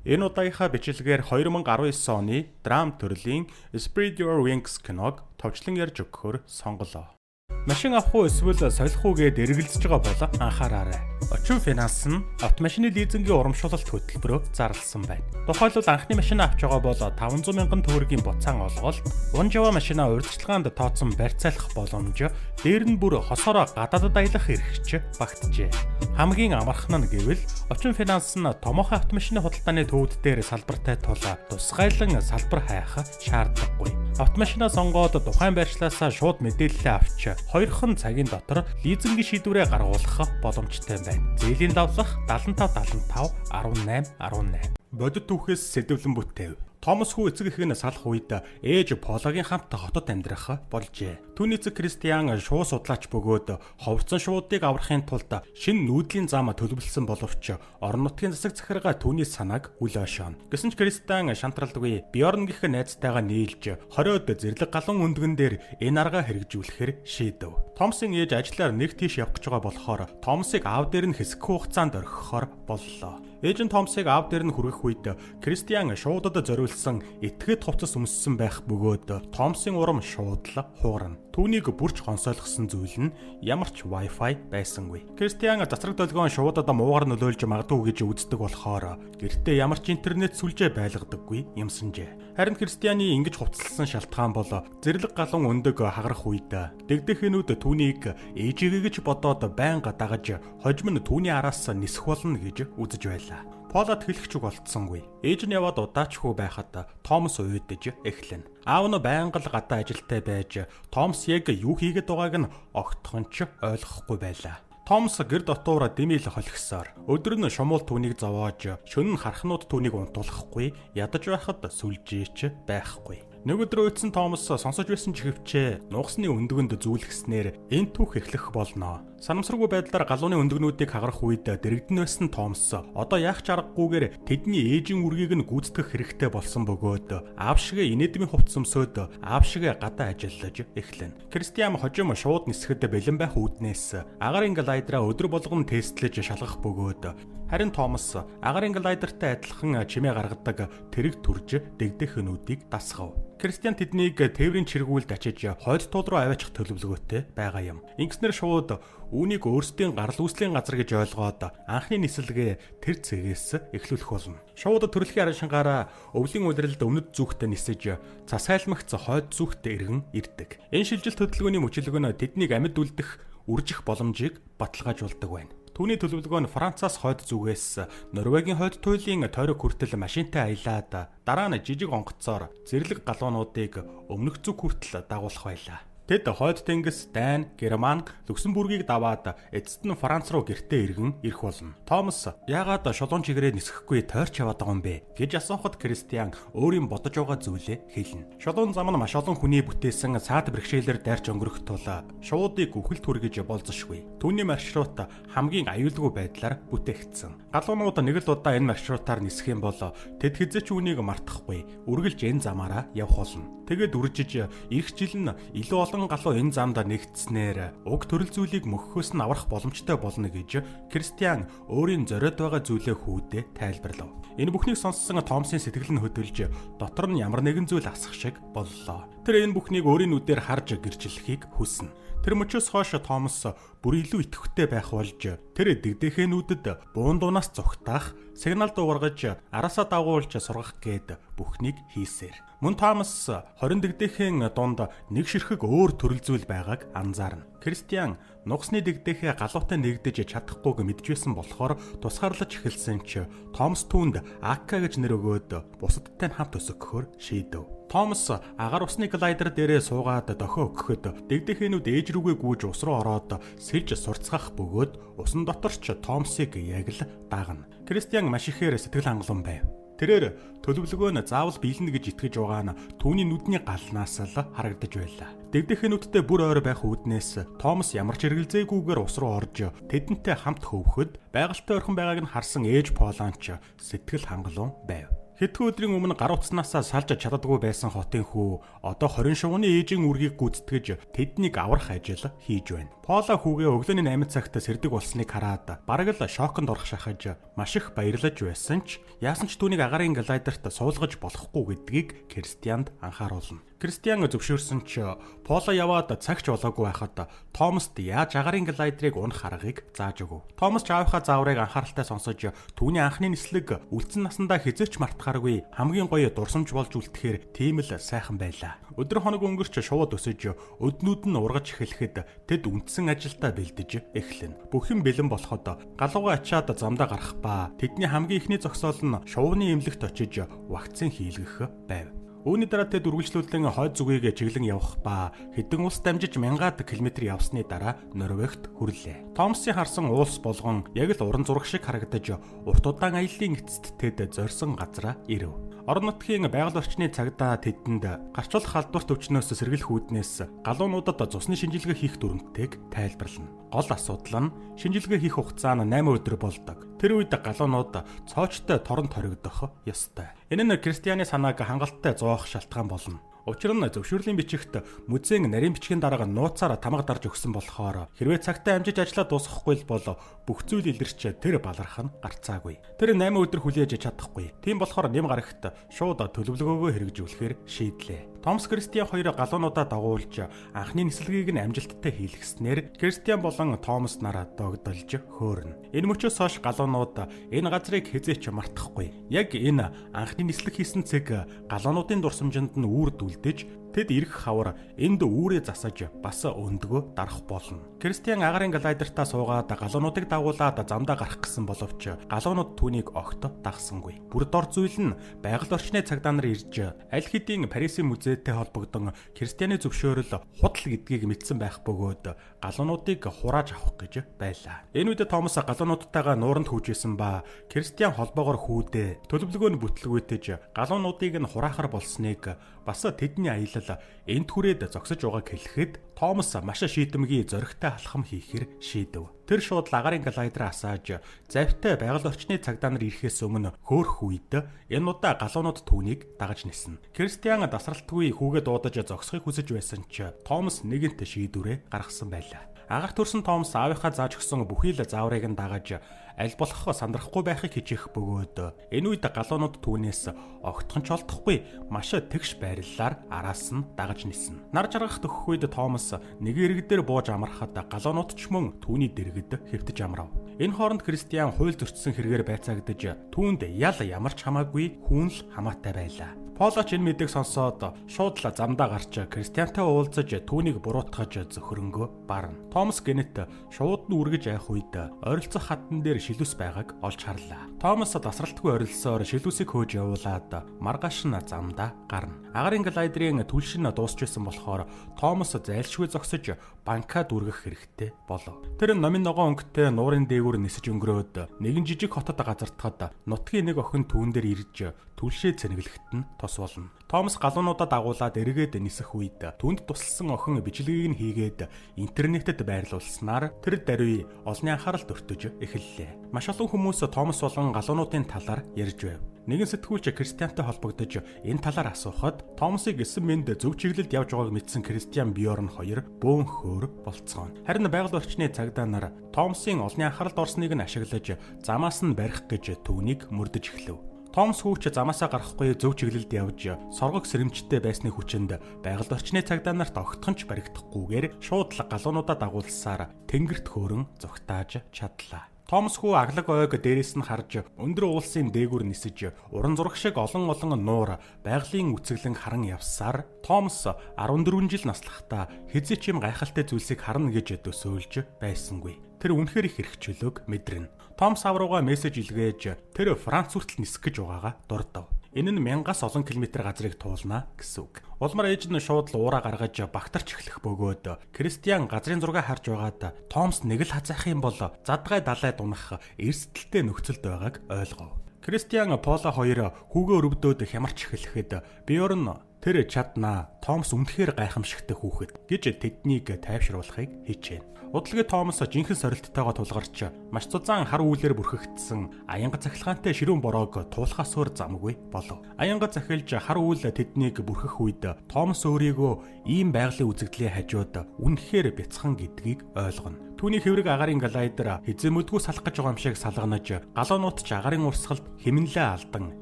Энэ удаагийнхаа бичлэгээр 2019 оны драм төрлийн Spread Your Wings киног товчлон ярьж өгөхөөр сонголоо. Машин авах уу эсвэл солих уу гээд эргэлзэж байгаа бол анхаараарай. Очин финанс нь автомашины лизингийн урамшуулалт хөтөлбөрөөр зарласан байна. Тухайлбал, анхны машин авч байгаа бол 500 мянган төгрөгийн буцаан олголт, унж яваа машинаа урьдчилгаанд тооцсон барьцаалах боломж, дээр нь бүр хосоороо гадаадад аялах эрх ч багтжээ. Хамгийн амархан нь гэвэл Очин финанс нь томоохон автомашины худалдааны төвүүд дээр салбартай тул тусгайлан салбар хайх шаардлагагүй. Автомашинаа сонгоод тухайн байршлаасаа шууд мэдээлэлээ авч 2хан цагийн дотор лизингийн шийдвэрээ гаргуулах боломжтой байна. Зээлийн давлах 75 75 18 18. Бодит түүхээс сэдэвлэн бүтээв. Томас хүү эцэг эх нь салах үед ээж Полагийн хамт хотод амьдрах болжээ. Түүний эцэг Кристиан шувуу судлаач бөгөөд ховорсон шувуудыг аврахын тулд шинэ нүүдлийн зам төлөвлөсөн боловч орон нутгийн засаг захиргаа түүний санааг үл ойшооно. Гэсэн ч Кристиан шантралдгүй, Бьорн гэх найзтайгаа нийлж хориод зэрлэг галуун өндгөн дээр энэ аргаа хэрэгжүүлэхээр шийдэв. Томсын ээж ажиллаар нэг тийш явах гэж байгаа болохоор Томсыг аав дээр нь хэсэг хугацаанд орхихоор боллоо. Ээж нь Томсыг аав дээр нь хүргэх үед Кристиан шуудад зориулсан этгээд хувцас өмссөн байх бөгөөд Томсын урам шууд л хуурна. Түүнийг бүрч гонсойлгосон зүйл нь ямар ч Wi-Fi байсангүй. Кристиан цацраг долгион шуудад муугар нөлөөлж магадгүй гэж үздэг болохоор гэртээ ямар ч интернет сүлжээ байлгадаггүй юмсанжээ. Харин Кристианы ингэж хувцасласан шалтгаан бол зэрлэг галуун өндөг хагарах үед дэгдэхэнүүд түүнийг ээжигээ гэж бодоод байнга дагаж, хожим нь түүний араас нисэх болно гэж үзэж байлаа. Полад хэлэх ч үг олдсонгүй. Ээж нь яваад удаачгүй байхад Томас уйдаж эхлэнэ. Аав нь байнга л гадаа ажилтай байж, Томас яг юу хийгээд байгааг нь огтхон ч ойлгохгүй байлаа. Томас гэр дотуур дэмий л холхисоор. Өдөр нь шумуул түүнийг зовоож, шөнө нь хархнууд түүнийг унтуулахгүй, ядаж байхад сүлжээ ч байхгүй. Нэг өдөр уйдсан Томас сонсож байсан чихвчээ нугасны өндгөнд зүүлгэснээр энэ түүх эхлэх болно. Санамсаргүй байдлаар галууны өндгнүүдийг хагарах үед дэргэдэн байсан Томас одоо яах ч аргагүйгээр тэдний ээжийн үүргийг нь гүйцэтгэх хэрэгтэй болсон бөгөөд аав шигээ инээдмийн хувцас өмсөөд аав шигээ гадаа ажиллаж эхлэнэ. Кристиан хожим шууд нисэхэд бэлэн байх үүднээс агарын глайдраа өдөр болгон тестлэж шалгах бөгөөд харин Томас агарын глайдертай адилхан чимээ гаргадаг тэрэг түрж дэгдэхэнүүдийг дасгав. Кристиан тэднийг тээврийн чиргүүлд ачиж хойд туул руу аваачих төлөвлөгөөтэй байгаа юм. Ингэснээр шууд үүнийг өөрсдийн гарал үүслийн газар гэж ойлгоод анхны нислэгээ тэр цэгээс эхлүүлэх болно. Шууд төрөлхийн араншингаараа өвлийн улиралд өмнөд зүгт нисэж, цас айлмагц хойд зүгт эргэн ирдэг. Энэ шилжилт хөдөлгөөний мөчөлгөө нь тэднийг амьд үлдэх, үржих боломжийг баталгаажуулдаг байна. Түүний төлөвлөгөө нь Францаас хойд зүгээс Норвегийн хойд туйлын тойрог хүртэл машинтай аялаад, дараа нь жижиг онгоцоор зэрлэг галуунуудыг өмнөх зүг хүртэл дагуулах байлаа. Тэд Хойд тэнгис, Дани, Герман, Люксембургийг даваад эцэст нь Франц руу гэртээ эргэн ирэх болно. Томас яагаад шулуун чигээрээ нисэхгүй тойрч яваад байгаа юм бэ гэж асуухад Кристиан өөрийн бодож байгаа зүйлээ хэлнэ. Шулуун зам нь маш олон хүний бүтээсэн саад бэрхшээлээр дайрч өнгөрөх тул шуудыг үхэлд хүргэж болзошгүй. Түүний маршрут хамгийн аюулгүй байдлаар бүтээгдсэн. Галуунууд нэг л удаа энэ маршрутаар нисэх юм бол тэд хэзээ ч үүнийг мартахгүй, үргэлж энэ замаараа явах болно. Тэгээд үржиж ирэх жил нь илүү олон галуу энэ замд нэгдснээр уг төрөл зүйлийг мөхөхөөс нь аврах боломжтой болно гэж Кристиан өөрийн зориод байгаа зүйлээ хүүдээ тайлбарлав. Энэ бүхнийг сонссон Томсын сэтгэл нь хөдөлж, дотор нь ямар нэгэн зүйл асах шиг боллоо. Тэр энэ бүхнийг өөрийн нүдээр харж гэрчлэхийг хүснэ. Тэр мөчөөс хойш Томас бүр илүү идэвхтэй байх болж, тэр дэгдэхэнүүдэд буун дуунаас зугтаах, сигнал дуугаргаж, араасаа дагуулж сургах гээд бүхнийг хийсээр. Мөн Томас 20 дэгдэхэн дунд нэг ширхэг өөр төрөл зүйл байгааг анзаарна. Кристиан нугасны дэгдэхээ галуутай нэгдэж чадахгүйг мэдэж байсан болохоор тусгаарлаж эхэлсэн ч Томас түүнд Акка гэж нэр өгөөд бусадтай нь хамт өсгөхөөр шийдэв. Томас агаар усны глайдер дээрээ суугаад дохио өгөхөд дэгдэхэнүүд ээж рүүгээ гүйж ус руу ороод сэлж сурталцгаах бөгөөд усан дотор ч Томсыг яг л дагна. Кристиан маш ихээр сэтгэл хангалуун байв. Тэрээр төлөвлөгөө нь заавал биелнэ гэж итгэж байгаа нь түүний нүдний галнаас л харагдаж байлаа. Дэгдэхэнүүдтэй бүр ойр байх үүднээс Томас ямар ч эргэлзээгүйгээр ус руу орж тэдэнтэй хамт хөвөхөд байгальтай орхин байгааг нь харсан ээж Поланч сэтгэл хангалуун байв. Хэдхэн өдрийн өмнө гар утаснаасаа салж чаддаггүй байсан хотын хүү одоо 20 шувууны ээжийн үүргийг гүйцэтгэж тэднийг аврах ажил хийж байна. Пола хүүгээ өглөөний 8 цагт сэрдэг болсныг хараад бараг л шоконд орох шахаж маш их баярлаж байсан ч яасан ч түүнийг агарын глайдерт суулгаж болохгүй гэдгийг Кристианд анхааруулна. Кристиан зөвшөөрсөн ч Пола яваад цагч болоогүй байхад Томаст яаж агарын глайдерыг унах аргыг зааж өгөв. Томас ч аавынхаа зааврыг анхааралтай сонсож түүний анхны нислэг үлдсэн насандаа хэзээ ч мартахааргүй хамгийн гоё дурсамж болж үлдэхээр тийм л сайхан байлаа. Өдөр хоног өнгөрч шувууд өсөж өднүүд нь ургаж эхлэхэд тэд үндсэн ажилдаа бэлдэж эхлэнэ. Бүх юм бэлэн болоход галуугаа ачаад замдаа гарах ба тэдний хамгийн эхний зогсоол нь шувууны эмнэлэгт очиж вакцин хийлгэх байв. Үүний дараа тэд үргэлжлүүлэн хойд зүгийг чиглэн явах ба хэдэн улс дамжиж мянгаад километр явсны дараа Норвегт хүрлээ. Томасын харсан уулс болгон яг л уран зураг шиг харагдаж урт удаан аяллаа эцэст тэд зорьсон газраа ирэв. Орон нутгийн байгаль орчны цагдаа тэдэнд гарчуулах халдварт өвчнөөс сэргийлэх үүднээс галуунуудад цусны шинжилгээ хийх дүрмтэйг тайлбарлана. Гол асуудал нь шинжилгээ хийх хугацаа нь 8 өдөр болдог. Тэр үед галуунууд цоочтой торон хоригдох ёстой. Энэ нь Кристианы санааг хангалттай зоох шалтгаан болно. Учир нь зөвшөөрлийн бичигт музейн нарийн бичгийн дарга нууцаар тамга дарж өгсөн болохоор хэрвээ цагтаа амжиж ажиллаа дуусгахгүй бол бүх зүйл илэрч тэр баларх нь гарцаагүй. Тэр 8 өдөр хүлээж чадахгүй. Тийм болохоор нэм гарагт шууд төлөвлөгөөгөө хэрэгжүүлэхээр шийдлээ. Томас Кристиан хоёр галуунуудаа дагуулж анхны нислэгийг нь амжилттай хийлгэснээр Кристиан болон Томас нар догдолж хөөрнө. Энэ мөчөөс хойш галуунууд энэ газрыг хэзээ ч мартахгүй. Яг энэ анхны нислэг хийсэн цэг галуунуудын дурсамжинд нь үүр дүлдэж тэд ирэх хавар энд үүрээ засаж бас өндгөө дарах болно. Кристиан агарын глайдертаа суугаад галуунуудыг дагуулад замдаа гарах гэсэн боловч галуунууд түүнийг огт дагсангүй. Бүр дор зүйл нь байгаль орчны цагдаа нар ирж аль хэдийн Парисын музейтэй холбогдсон Кристианы зөвшөөрөл худал гэдгийг мэдсэн байх бөгөөд галуунуудыг хурааж авах гэж байлаа. Энэ үед Томас галуунуудтайгаа нууранд хүүжсэн ба Кристиан холбоогоор хүүдээ төлөвлөгөө нь бүтлгүүтэж галуунуудыг нь хураахар болсныг бас тэдний аялал энд хүрээд зогсож байгааг хэлэхэд Томас маш шийдэмгий зоригтой алхам хийхээр шийдэв. Тэр шууд лагарын глайдер асааж завтай байгаль орчны цагдаа нар ирэхээс өмнө хөөрөх үед энэ удаа галуунууд түүнийг дагаж ниснэ. Кристиан дасралтгүй хүүгээ дуудаж зогсохыг хүсэж байсан ч Томас нэгэнт шийдвэрээ гаргасан байлаа. Агаар төрсэн Томас аавынхаа зааж өгсөн бүхий л зааврыг нь дагаж аль болох сандрахгүй байхыг хичээх бөгөөд энэ үед галуунууд түүнээс огтхон ч олдохгүй маш тэгш байрлалаар араас нь дагаж ниснэ. Нар жаргах төхөх үед Томас нэг ирэг дээр бууж амрахад галуунууд ч мөн түүний дэргэд хэвтэж амрав. Энэ хооронд Кристиан хууль зөрчсөн хэрэгээр байцаагдаж түүнд ял ямар ч хамаагүй хүн л хамаатай байлаа. Поло ч энэ мэдээг сонсоод шууд л замдаа гарч Кристиантай уулзаж түүнийг буруутгаж зөхөрөнгөө барна. Томас гэнэт шууд нь үргэж айх үед ойролцох хатан дээр шилүүс байгааг олж харлаа. Томас дасралтгүй орилсоор шилүүсийг хөөж явуулаад маргааш нь замдаа гарна. Агарын глайдерын түлш нь дуусч байсан болохоор Томас зайлшгүй зогсож банкаа дүүргэх хэрэгтэй болов. Тэр номын ногоон өнгөтэй нуурын дээгүүр нисэж өнгөрөөд нэгэн жижиг хотод газардахад нутгийн нэг охин түүн дээр ирж түлшээ цэнэглэхэд нь тус болно. Томас галуунуудаа дагуулад эргээд нисэх үед түүнд тусалсан охин бичлэгийг нь хийгээд интернетэд байрлуулснаар тэр даруй олонний анхаарал өртөж эхэллээ. Маш олон хүмүүс Томас болон галуунуудын талаар ярьж байв. Нэгэн сэтгүүлч Кристиантай холбогдож энэ талаар асуухад Томасыг эсэн мэнд зөв чиглэлд явж байгааг мэдсэн Кристиан Бьорн хоёр бөөн хөөр болцгооно. Харин байгаль орчны цагдаа нар Томасын олонний анхааралд орсныг нь ашиглаж замаас нь барих гэж түүнийг мөрдөж эхлэв. Томас хүүч замаасаа гарахгүй зөв чиглэлд явж соргог сэрэмжтэй байсны хүчинд байгаль орчны цагдаа нарт огтхон ч баригдахгүйгээр шууд л галуунуудаа дагуулсаар тэнгэрт хөөрөн зугтааж чадлаа. Томас хүү аглаг ойг дээрээс нь харж өндөр уулсын дээгүүр нисэж уран зураг шиг олон олон нуур байгалийн үцэглэн харан явсаар Томас 14 жил наслахдаа хэзээ ч юм гайхалтай зүйлсийг харна гэж төсөөлж байсангүй. Тэр үнэхээр их эрх чөлөөг мэдэрнэ. Томас аав руугаа мессеж илгээж тэр Франц хүртэл нисэх гэж байгаагаа дурдав. Энэ нь мянгаас олон километр газрыг туулна гэсэн үг. Улмаар ээж нь шууд л уураа гаргаж багтарч эхлэх бөгөөд Кристиан газрын зураг харж байгаад Томас нэг л хазаах юм бол задгай далайд унах эрсдэлтэй нөхцөлд байгааг ойлгов. Кристиан Пола хоёр хүүгээ өрөвдөөд хямарч эхлэхэд Бьорн Тэр чаднаа. Томас үнэхээр гайхамшигтай хүүхэд гэж тэднийг тайвшруулахыг хичээнэ. Удалгүй Томас жинхэнэ сорилттойгоо тулгарч маш зузаан хар үүлээр бүрхэгдсэн аянга цахилгаантай ширүүн бороог туулахаас өөр замгүй болов. Аянга захилж хар үйл тэднийг бүрхэх үед Томас өөрийгөө ийм байгалийн үзэгдлийн хажууд үнэхээр бяцхан гэдгийг ойлгоно. Түүний хэврэг агаарын glider хэзээ мөдгүү салах гэж байгаа юм шиг салганаж, галуунууд ч агарын урсгалд хэмнэлээ алдан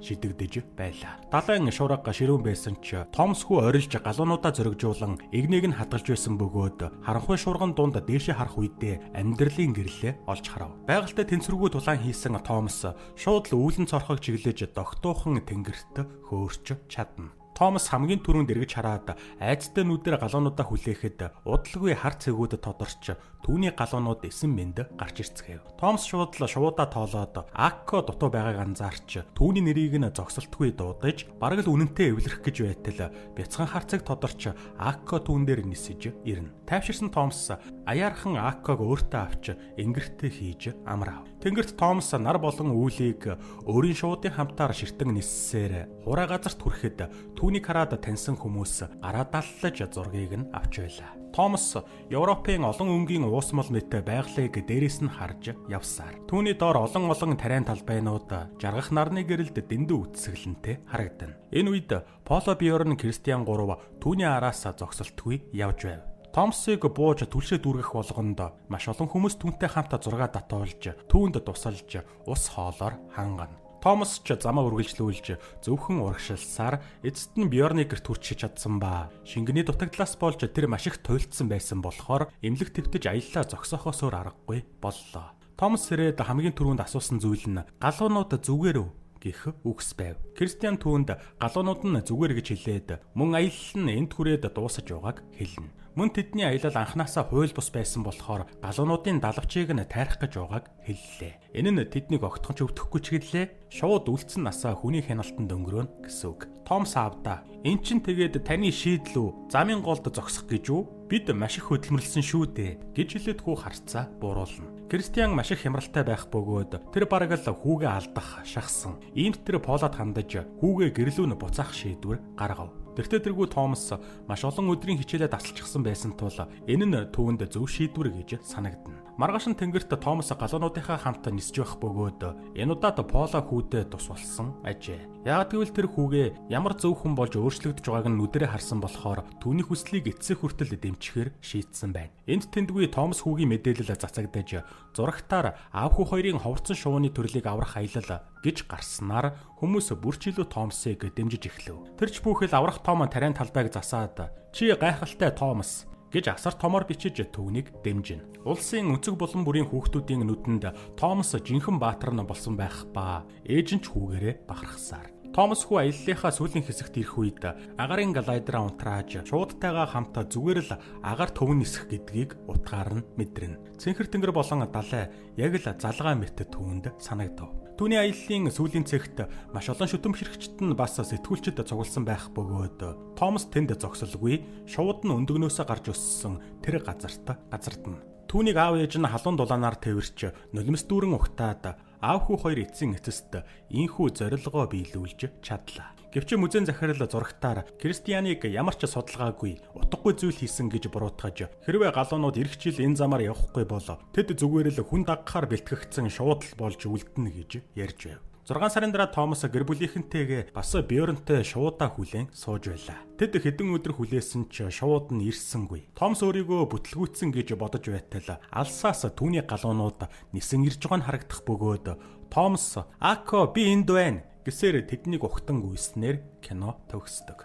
шидэгдэж байлаа. Далайн шуурга ширүүн байсан ч Томас хүү орилж галуунуудаа зоригжуулан эгнийг нь хадгалж байсан бөгөөд харанхуй шуурган дунд дээшээ харах үедээ амьдралын гэрлээ олж харав. Байгальтай тэнцвэргүй тулаан хийсэн Томас шууд л үүлэн цорхог чиглэж догтуухан тэнгэрт хөөрч чадна. Томас хамгийн түрүүнд эргэж хараад айцтай нүдээр галуунуудаа хүлээхэд удалгүй хар цэгүүд тодорч түүний галуунууд эсэн мэнд гарч ирцгээв. Томас шууд л шуудаа тоолоод Акко дутуу байгааг анзаарч түүний нэрийг нь зогсолтгүй дуудаж бараг л үнэнтэй эвлэрэх гэж байтал бяцхан хар цэг тодорч Акко түүн дээр нисэж ирнэ. Тайвширсан Томас аяархан Акког өөртөө авч энгэртээ хийж амраав. Тэнгэрт Томас нар болон үүлийг өөрийн шуудын хамтаар ширтэн ниссээр хураа газарт хүрэхэд түүнийг хараад таньсан хүмүүс гараа даллаж зургийг нь авч байлаа. Томас Европын олон өнгийн уусмал мэт байгалыг дээрээс нь харж явсаар. Түүний доор олон олон тариан талбайнууд жаргах нарны гэрэлд дэндүү үтсгэлэнтэй харагдана. Энэ үед Поло Бьорн Кристиан гурав түүний араас зогсолтгүй явж байв. Томсыг бууж түлшээ дүүргэх болгонд маш олон хүмүүс түүнтэй хамт зураг татуулж, түүнд тусалж, ус хоолоор хангана. Томас ч замаа үргэлжлүүлж зөвхөн урагшилсаар эцэст нь Бьорны гэрт хүрч чадсан ба. Шингэний дутагдлаас болж тэр маш их туйлдсан байсан болохоор эмнэлэг твтэж аяллаа зогсоохоос өөр аргагүй боллоо. Томас сэрээд хамгийн түрүүнд асуусан зүйл нь галуунууд зүгээр үү гэх үгс байв. Кристиан түүнд галуунууд нь зүгээр гэж хэлээд мөн аялал нь энд хүрээд дуусаж байгааг хэлнэ. Мөн тэдний аялал анханасаа хууль бус байсан болохоор галуунуудын далавчийг нь тайрах гэж байгааг хэллээ. Энэ нь тэднийг огтхон ч өвдөхгүй ч гэлээ. Шууд үлдсэн насаа хүний хяналтанд өнгөрөөнө гэсэн үг. Томас аавда "Эн чин тэгээд таны шийдэл үү? Замын голд зогсох гэж үү? Бид маш их хөдөлмөрлсөн шүү дээ" гэж хэлээд хүү харцаа бууруулна. Кристиан маш их хямралтай байх бөгөөд тэр бараг л хүүгээ алдах шахсан. Иймд тэр Полод хандаж хүүгээ гэрлүү нь буцаах шийдвэр гаргав. Тэртээ тэргүй Томас маш олон өдрийн хичээлээ дасалчихсан байсан тул энэ нь түүнд зөв шийдвэр гэж санагдана. Маргааш нь тэнгэрт Томас галуунуудынхаа хамт нисэж байх бөгөөд энэ удаад Пола хүүдээ тус болсон ажээ. Яагаад гэвэл тэр хүүгээ ямар зөв хүн болж өөрчлөгдөж байгааг нь нүдэрээ харсан болохоор түүний хүслийг эцсэх хүртэл дэмжихээр шийдсэн байна. Энд тэндгүй Томас хүүгийн мэдээлэл цацагдаж зурагтаар аав хүү хоёрын ховорцсон шувууны төрлийг аврах аялал гэж гарснаар хүмүүс бүр ч илүү Томасыг дэмжиж эхлэв. Тэр ч бүхэл аврах том тариан талбайг засаад "Чи гайхалтай Томас" гэж асар томоор бичиж түүнийг дэмжинэ. Улсын өнцөг булан бүрийн хүүхдүүдийн нүдэнд Томас жинхэнэ баатар нь болсон байх ба ээж нь ч хүүгээрээ бахархсаар. Томас хүү аяллынхаа сүүлийн хэсэгт ирэх үед агарын glider аа унтрааж шуудтайгаа хамт зүгээр л агаар төвөн нисэх гэдгийг утгаар нь мэдрэнэ. Цэнхэр тэнгэр болон далай яг л залгаа мэт түүнд санагдав. Түүний аяллын сүүлийн цэгт маш олон шүтэмшрэгчид нь бас сэтгүүлчид цугласан байх бөгөөд Томас тэнд зогсолгүй шууд нь өндөгнөөсөө гарч өссөн тэр газарт газардна. Түүнийг аав ээж нь халуун дулаанаар тэвэрч нулимс дүүрэн угтаад аав хүү хоёр эцсийн эцэст ийнхүү зорилгоо биелүүлж чадлаа. Гэвч музейн захирал зурагтаар Кристианыг ямар ч судалгаагүй утгагүй зүйл хийсэн гэж буруутгаж, хэрвээ галуунууд ирэх жил энэ замаар явахгүй бол тэд зүгээр л хүн дагахаар бэлтгэгдсэн шуудал болж үлдэнэ гэж ярьж байв. 6 сарын дараа Томас гэр бүлийнхэнтэйгээ бас Бьорнтэй шуудаа хүлээн сууж байлаа. Тэд хэдэн өдөр хүлээсэн ч шууд нь ирсэнгүй. Томас өөрийгөө бүтлгүүцсэн гэж бодож байтал алсаас түүний галуунууд нисэн ирж байгаа нь харагдах бөгөөд Томас "Ако, би энд байна" гэсээр тэднийг ухтан гүйснээр кино төгсдөг.